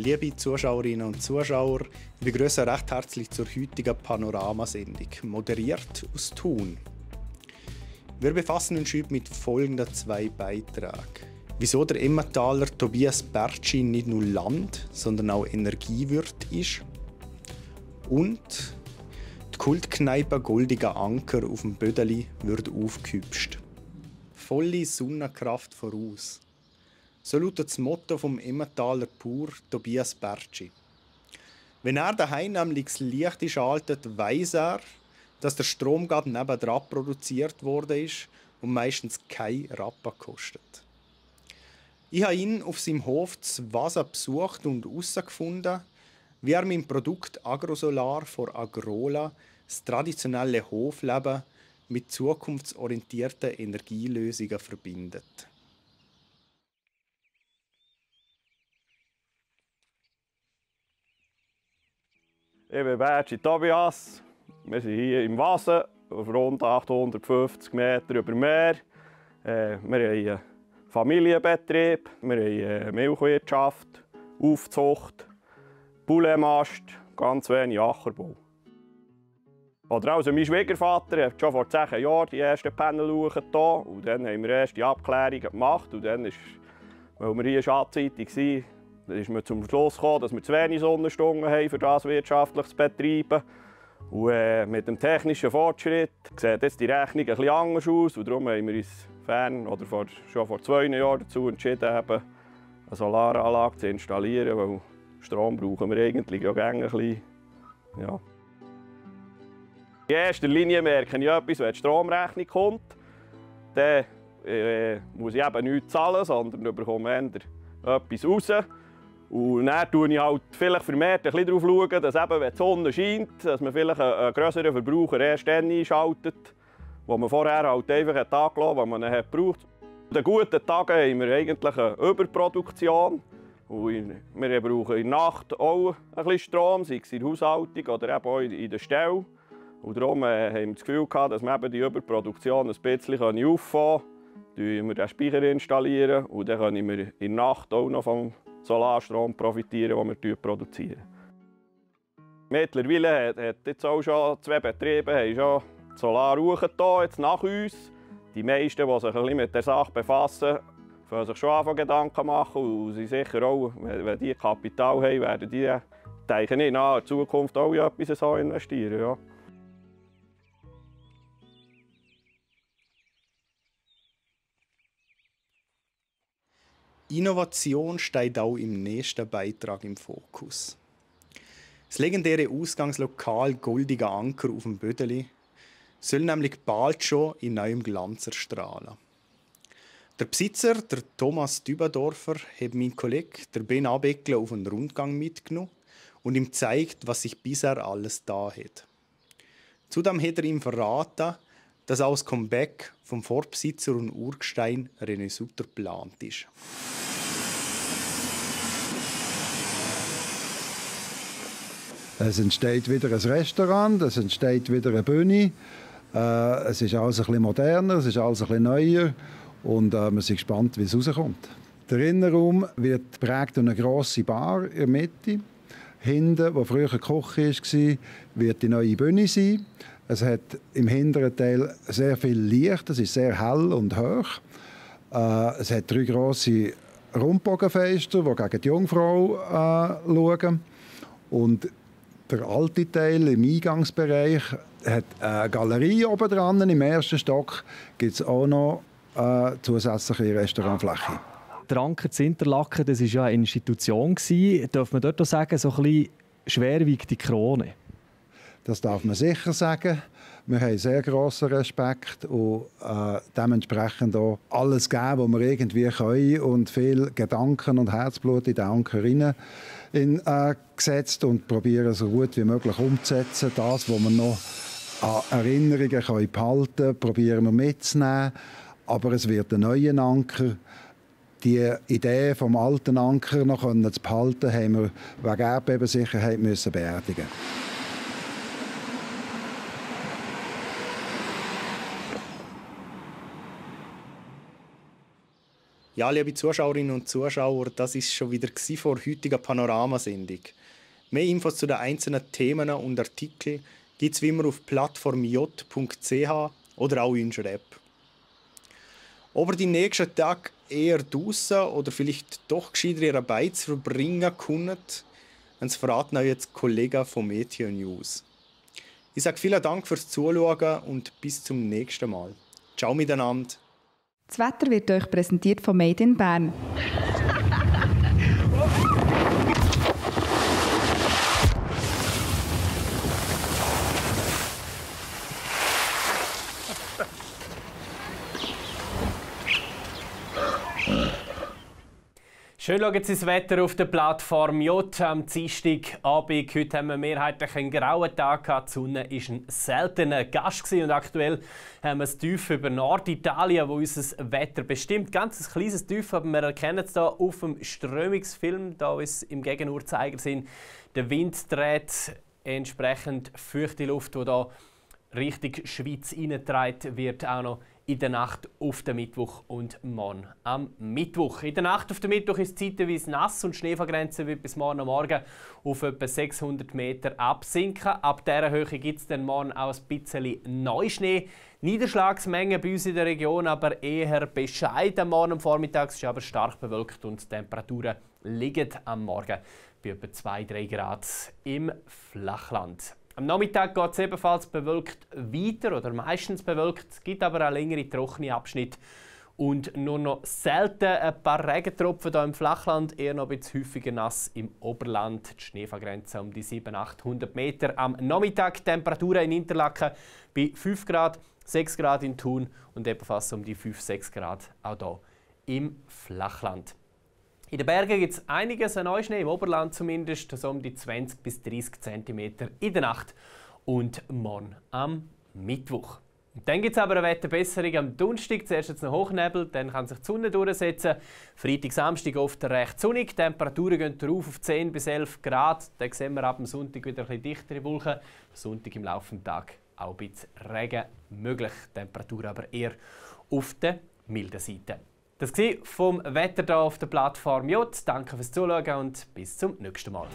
Liebe Zuschauerinnen und Zuschauer, ich begrüße recht herzlich zur heutigen Panoramasendung, moderiert aus Thun. Wir befassen uns heute mit folgenden 2 Beiträgen. Wieso der Emmentaler Tobias Bertschi nicht nur Land, sondern auch Energiewirt ist. Und die Kultkneipe Goldiger Anker auf dem Bödeli wird aufgehübscht. Volle Sonnenkraft voraus. So lautet das Motto vom Emmentaler Pur Tobias Bertschi. Wenn er daheim nämlich das Licht schaltet, weiss er, dass der Strom gerade nebendran produziert worden ist und meistens kein Rappen kostet. Ich habe ihn auf seinem Hof zu Vasa besucht und herausgefunden, wie er mit dem Produkt Agrosolar von Agrola das traditionelle Hofleben mit zukunftsorientierten Energielösungen verbindet. Ich bin Bertschi Tobias. Wir sind hier im Wasser, auf rund 850 Meter über Meer. Wir haben einen Familienbetrieb, wir haben Milchwirtschaft, Aufzucht, Pouletmast, ganz wenig Ackerbau. Oder also mein Schwiegervater hat schon vor 10 Jahren die ersten Panel getan und dann haben wir erst die Abklärungen gemacht und dann ist, weil wir hier schattzeitig waren, ist man zum Schluss gekommen, dass wir zu wenig Sonnenstunden haben, für das wirtschaftlich zu betreiben. Und mit dem technischen Fortschritt sieht jetzt die Rechnung ein bisschen anders aus. Und darum haben wir uns schon vor 2 Jahren dazu entschieden, eine Solaranlage zu installieren, weil Strom brauchen wir eigentlich ja gerne ein bisschen. Ja. In erster Linie merke ich etwas, wenn die Stromrechnung kommt. Dann muss ich eben nichts zahlen, sondern bekomme etwas raus. Und dann schaue ich halt vielleicht vermehrt ein bisschen darauf, schauen, dass eben, wenn die Sonne scheint, dass man vielleicht einen grösseren Verbraucher erst dann einschaltet, wo man vorher halt einfach einen Tag gelassen, den man ihn braucht. An den guten Tagen haben wir eigentlich eine Überproduktion. Und wir brauchen in der Nacht auch ein bisschen Strom, sei es in der Haushaltung oder eben auch in der Stelle. Und darum haben wir das Gefühl gehabt, dass wir eben die Überproduktion ein bisschen auffangen können. Dann wir den Speicher installieren und dann können wir in der Nacht auch noch vom Solarstrom profitieren, den wir produzieren. Mittlerweile hat jetzt auch schon 2 Betriebe haben schon Solar hochgetan, jetzt nach uns. Die meisten, die sich ein bisschen mit der Sache befassen, können sich schon anfangen Gedanken machen und sie sicher auch, wenn die Kapital haben, werden die denken nicht nach, in Zukunft auch in etwas so investieren. Ja. Innovation steht auch im nächsten Beitrag im Fokus. Das legendäre Ausgangslokal Goldiger Anker auf dem Bödeli soll nämlich bald schon in neuem Glanz erstrahlen. Der Besitzer, der Thomas Dübendorfer, hat meinen Kollegen, der Ben Abeckler, auf einen Rundgang mitgenommen und ihm gezeigt, was sich bisher alles da hat. Zudem hat er ihm verraten, dass auch das Comeback vom Vorbesitzer und Urgestein René Sutter geplant ist. Es entsteht wieder ein Restaurant, es entsteht wieder eine Bühne. Es ist alles ein bisschen moderner, es ist alles ein bisschen neuer und wir sind gespannt, wie es rauskommt. Der Innenraum wird geprägt durch eine grosse Bar in der Mitte. Hinten, wo früher eine Küche war, wird die neue Bühne sein. Es hat im hinteren Teil sehr viel Licht, es ist sehr hell und hoch. Es hat 3 grosse Rundbogenfenster, die gegen die Jungfrau schauen. Und der alte Teil im Eingangsbereich hat eine Galerie oben dran. Im ersten Stock gibt es auch noch zusätzliche Restaurantfläche. Der Anker zu Interlaken, das war ja eine Institution. Darf man dort auch sagen, so ein bisschen schwer wiegt die Krone? Das darf man sicher sagen. Wir haben sehr grossen Respekt und dementsprechend auch alles geben, was wir irgendwie können und viel Gedanken und Herzblut in den Anker gesetzt und probieren so gut wie möglich umzusetzen. Das, was wir noch an Erinnerungen behalten können, probieren wir mitzunehmen. Aber es wird ein neuer Anker. Die Idee vom alten Anker noch zu behalten, haben wir wegen Erdbebensicherheit müssen beerdigen. Ja, liebe Zuschauerinnen und Zuschauer, das ist schon wieder vor heutiger Panoramasendung. Mehr Infos zu den einzelnen Themen und Artikeln gibt es wie immer auf plattformj.ch oder auch in unserer App. Ob ihr die nächsten Tage eher draussen oder vielleicht doch gescheiter ihre Beiz verbringen könnt, das verraten euch jetzt die Kollegen von Meteo News. Ich sage vielen Dank fürs Zuschauen und bis zum nächsten Mal. Ciao miteinander. Das Wetter wird euch präsentiert von Made in Bern. Schön schauen Sie das Wetter auf der Plattform J am Dienstagabend. Heute haben wir mehrheitlich einen grauen Tag gehabt. Die Sonne war ein seltener Gast gewesen. Und aktuell haben wir ein Tief über Norditalien, wo unser Wetter bestimmt. Ganz ein kleines Tief, aber wir erkennen es hier auf dem Strömungsfilm, da uns im Gegenuhrzeigersinn der Wind dreht. Entsprechend feuchte Luft, die hier Richtung Schweiz hineingetragen wird, auch noch in der Nacht auf den Mittwoch und morgen am Mittwoch. In der Nacht auf den Mittwoch ist es zeitweise nass und die Schneefallgrenze wird bis morgen Morgen auf etwa 600 Meter absinken. Ab dieser Höhe gibt es dann morgen auch ein bisschen Neuschnee. Niederschlagsmengen bei uns in der Region aber eher bescheiden morgen am Vormittag. Es ist aber stark bewölkt und die Temperaturen liegen am Morgen bei etwa 2-3 Grad im Flachland. Am Nachmittag geht es ebenfalls bewölkt weiter oder meistens bewölkt. Es gibt aber auch längere trockene Abschnitte und nur noch selten ein paar Regentropfen hier im Flachland, eher noch ein bisschen häufiger nass im Oberland. Die Schneefallgrenze um die 700-800 Meter. Am Nachmittag Temperaturen in Interlaken bei 5 Grad, 6 Grad in Thun und ebenfalls um die 5-6 Grad auch hier im Flachland. In den Bergen gibt es einiges an Neuschnee, im Oberland zumindest, so um die 20 bis 30 cm in der Nacht und morgen am Mittwoch. Und dann gibt es aber eine Wetterbesserung am Donnerstag. Zuerst jetzt noch Hochnebel, dann kann sich die Sonne durchsetzen. Freitag, Samstag oft recht sonnig. Die Temperaturen gehen rauf auf 10 bis 11 Grad. Dann sehen wir ab dem Sonntag wieder ein bisschen dichtere Wolken. Am Sonntag im laufenden Tag auch ein bisschen Regen möglich. Die Temperatur aber eher auf der milden Seite. Das war vom Wetter hier auf der Plattform J. Danke fürs Zuschauen und bis zum nächsten Mal.